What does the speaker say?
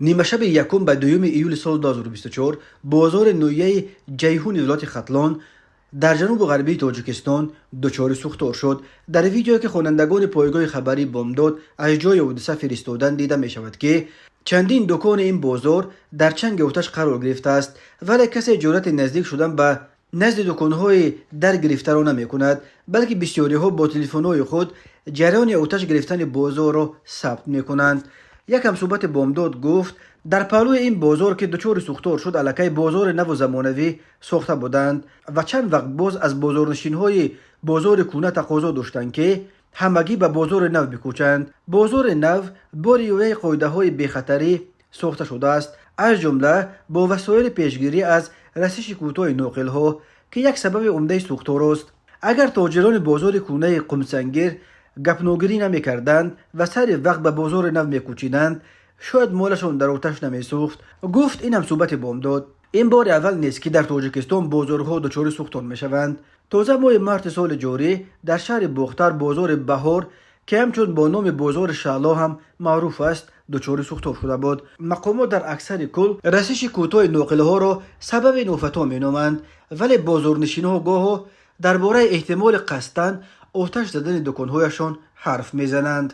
Нимашаби якум ба 2 июли соли 2024 бозори ноҳияи Ҷайҳуни вилояти Хатлон дар ҷанубу ғарбии Тоҷикистон дучори сӯхтор шуд. Дар видеое, ки хонандагони пойгоҳи хабарии «Бомдод» аз ҷои ҳодиса фиристоданд, дида мешавад, ки чандин дукони ин бозор дар чанги оташ қарор гирифтааст, вале касе ҷуръати наздик шудан ба назди дуконҳои дар гирифтаро намекунад, балки бисёриҳо бо телефонҳои худ ҷараёни оташ гирифтани бозорро сабт мекунанд. Як ҳамсӯҳбати «Бомдод» гуфт, дар паҳлӯи ин бозор, ки дучори сӯхтор шуд, аллакай бозори наву замонавӣ сохта буданд ва чанд вақт боз аз бозорнишинҳои бозори кӯна тақозо доштанд, ки ҳамагӣ ба бозори нав бикӯчанд. Бозори нав бо риояи қоидаҳои бехатарӣ сохта шудааст, аз ҷумла бо васоили пешгирӣ аз расиши кӯтоҳи ноқилҳо, ки як сабаби умдаи сӯхторост. Агар тоҷирони бозори кӯнаи Қумсангир гапногирӣ намекарданд ва сари вақт ба бозори нав мекӯчиданд, шояд молашон дар оташ намесӯхт, гуфт ин ҳамсӯҳбати «Бомдод». Ин бори аввал нест, ки дар Тоҷикистон бозорҳо дучори сӯхтор мешаванд. Тоза моҳи марти соли ҷорӣ дар шаҳри Бохтар бозори Баҳор, ки ҳамчун бо номи бозори Шаъло ҳам маъруф аст, дучори сӯхтор шуда буд. Мақомот дар аксари кул расиши кӯтоҳи ноқилҳоро сабаби нофатҳо меноманд, вале бозорнишинҳо гоҳо дар бораи эҳтимоли қасдан оташ задани дуконҳояшон ҳарф мезананд.